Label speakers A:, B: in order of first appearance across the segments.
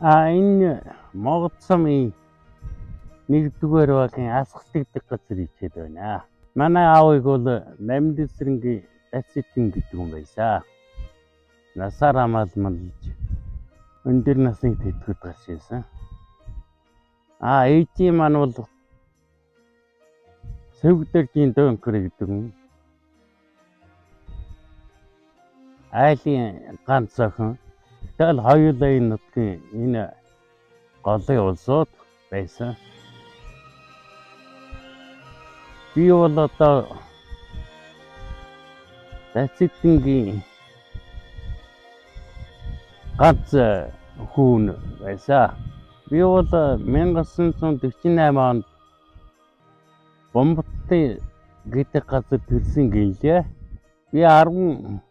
A: Энэ Монгол сумын 1-р багийн асгалтдаг газар ичээд байна. Манай аавыг бол Намдсэрэнгийн Дацитэн гэдэг хүн байсан. Насаар хамаалмалж өндөр насны тэтгэвд гарч ирсэн. Ээжийн маань бол Сэвгдэржийн Дөнкөр гэдэг хүн. Айлын ганц охин. Тэгэл хоёулаа энэ нутгийн энэ голын улсууд байсан. Би бол одоо Дацитэнгийн ганц хүүн байсан. Би бол 1948 онд Бомботын гэдэг газар төрсэн гэлээ. Би 19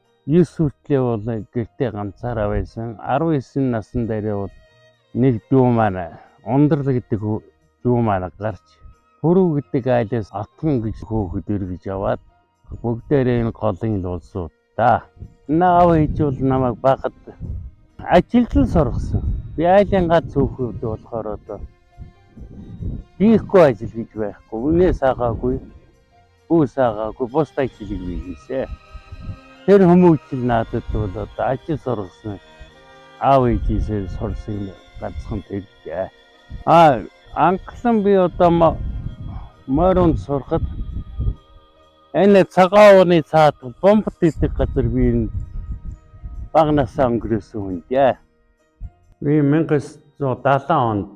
A: хүртлээ бол гэртээ ганцаараа байсан. 19 насн дээрээ бол нэг дүү маань Ундрал гэдэг дүү маань гарч Пүрүү гэдэг айлаас Отгон гэж хөөхөд эргэж яваад бүгдээрээ энэ голын л улсууд да. Аав ээж бол намайг багад ажилд л сургасан. Би айлын ганц хүүхэд болохоор одоо хийхгүй ажил гэж байхгүй. Үнээ саагаагүй, бүү саагаагүй, бусд ажлыг би хийсэ. Тэр хүмүүжил надад бол одоо ажил сургасан аав ээжээсээ сурсан ганцхан тэржээ. Анхлан би одоо морьонд сурахад энэ цагаан ууны цаад бомбот гэдэг газар би энэ бага насаа өнгөрөөсөн хүн дээ. Би 1970 онд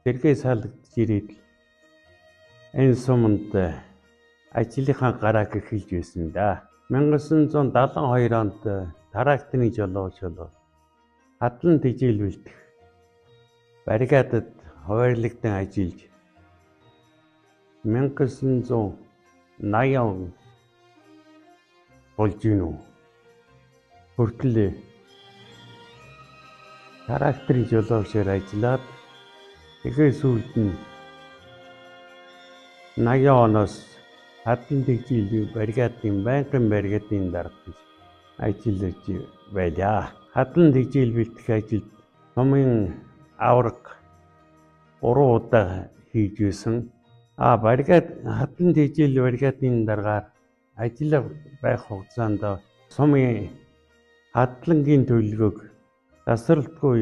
A: Сэргээ салагдж ирээд энэ суманд ажлынхаа гарааг эхэлж байсан да. 1972 онд тракторын жолооч болоод хадлан тэжээл бэлтгэх бригадад хуваарлагдсан ажиллаж 1980 болж гинүү хүртэл тракторын жолоочоор ажиллаад тэгэхээр сүүлд нь 80 оноос хадлан тэгжийл бригадын байнгын бригадын дарга гэж ажиллаж байлаа. Хадлан тэгжийл бэлтгэх ажилд сумын аварга 3 удаа хийж байсан. Бригад хадлан тэгжийл бригадын даргаар ажиллах байх хугацаанд сумын хадлангийн төлөвлөгөөг тасралтгүй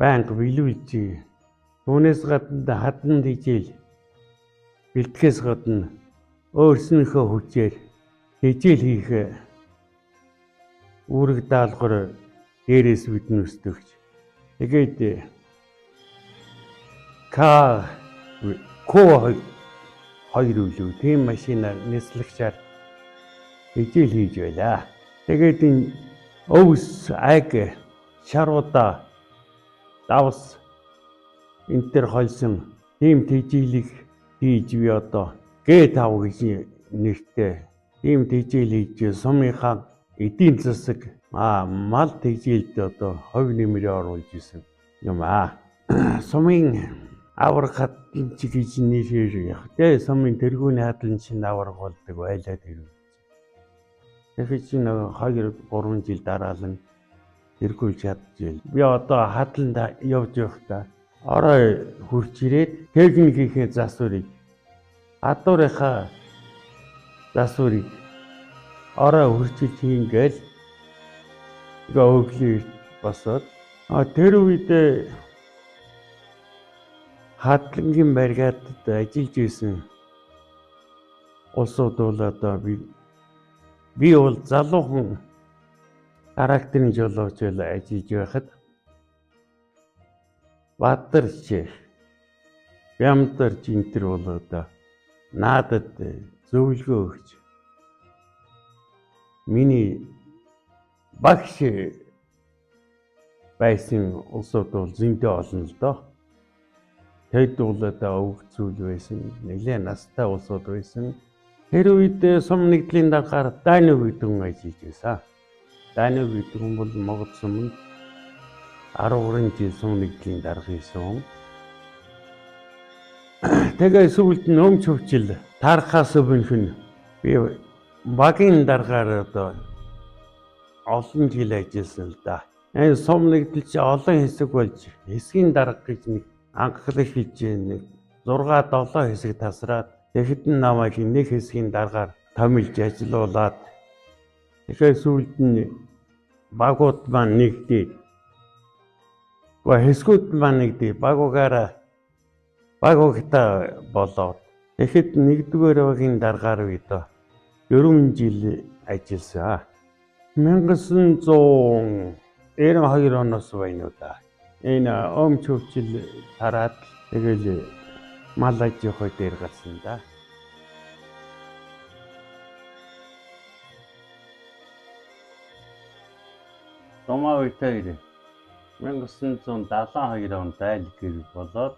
A: байнга биелүүлж, түүнээс гадна хадлан тэгжээл бэлтгэхээс гадна өөрснийхөө хүчээр тэжээл хийх үүрэг даалгавар дээрээс биднээс төгч. Тэгээд К К 2 үлээ тийм машинаар нислэгчээр тэжээл хийж байлаа. Тэгээд энэ өвс айг шаруудаа давс энэ төр холсон тийм тэжээлийг хийж би одоо Г5 гэж нэртэй тийм тэжээл хийж сумынхаа эдийн засаг мал тэжээлд одоо хувь нэмрээ оруулж исэн юм аа. Сумын аварга хадланч гэж нэрээр яг тэ сумын тэргүүний хадланч аварга болдог байлаа тэр. Тэгэхээр чи нэг 2 3 жил дараалан тэргүүлж чадчихвал би одоо хадланд явж явахдаа орой хурж ирээд техникийнхээ засварыг гадуурынхаа засварыг орой хурчиж хийнгээл тэгээ өглөө босоод тэр үед хадлангийн бригадад ажиллаж байсан улсууд бол одоо би бол залуухан тракторын жолооч ажиллаж байхад Бадарч Бямдарч энэ төр бол одоо наадад зөвлөгөө өгч миний багш байсан улсууд бол зөндөө олон л доо. Тэд бол одоо өвөг зүйл байсан, нэлээд настай улсууд байсан. Тэр үед сум нэгдлийн даргаар Данив гэдэг хүн ажиллаж байсан. Данив гэдэг хүн бол Монгол суманд 13 жил сум нэгдлийн дарга хийсэн хүн. Тэгээ сүүлд нь өмч хөвчл таархаас өмнөх нь би багийн даргаар одоо олон жил ажилласан л да. Энэ сум нэгдэл чи олон хэсэг болж хэсгийн дарга гэж нэг анхлах хийж нэг 6 7 хэсэг тасраад тэгэхэд нь намайг нэг хэсгийн даргаар томилж ажилуулад тэгэхээр сүүлд нь багууд маань нэгдээд хэсгүүд маань нэгдээ багугаараа багугта болоод тэгэхэд нэгдүгээр багийн даргаар үед 4 жил ажилласан. 1992 оноос байна уу да. Энэ өмч хөвчл тараад тэгэл мал аж ахуй дээр гарсан да. Томаа үеэр 1972 онд айл гэр болоод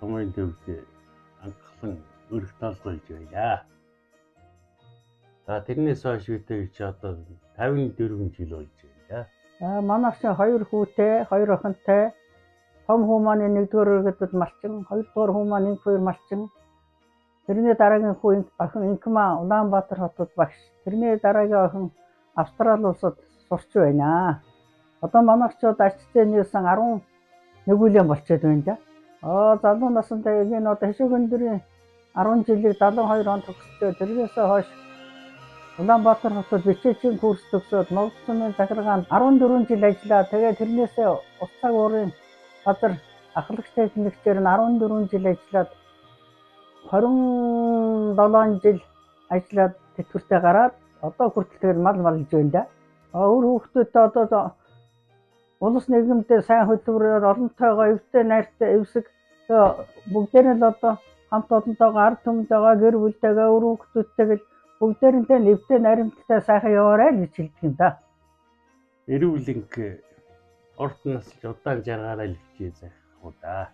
A: Тумын төвд анхлан өрх толгойлж байлаа. За тэрнээс хойш үедээ чи одоо 54 жил болж байна да.
B: За манайх чинь хоёр хүүтэй, хоёр охинтой. Том хүү маань нэгдүгээр өргөдөд малчин, хоёрдугаар хүү маань инх хоёр малчин. Тэрний дараагийн хүү охин Инкма Улаанбаатар хотод багш. Тэрний дараагийн охин Австрали улсад сурч байна. Одоо манайх ч одоо ач зээнийсэн 11 хүлэн болчиход байна да. Аа залуу насндаа энэ одоо хишиг өндрийн 10 жилийг 72 он төгсчөө. Тэрнээс хойш Улаанбаатар хотод бичээчийн курс төгсөөд Монгол сумын захиргаанд 14 жил ажиллаа. Тэгээд тэрнээсээ ус цаг уурын газар ахлагч техникчээр нь 14 жил ажиллаад 27 жил ажиллаад тэтгэвртэй гараад одоо хүртэл тэгээд мал малж байна да. Өөр хүүхдүүдтэй одоо улс нийгэмдээ сайн хөдөлмөрөөр олонтойгоо эвтэй найртай эвсэг бүгдээр нь л одоо хамт олонтойгоо ард түмэнтэйгээ гэр бүлтэйгээ өөр хүүхдүүдтэйгээ л бүгдээрэнтэй л эвтэй наримталтай сайхан яваарай л гэж хэлдэг юм да.
A: Эрүүлэнх урт насалж удаан жаргаарай л хичээ захих уу да.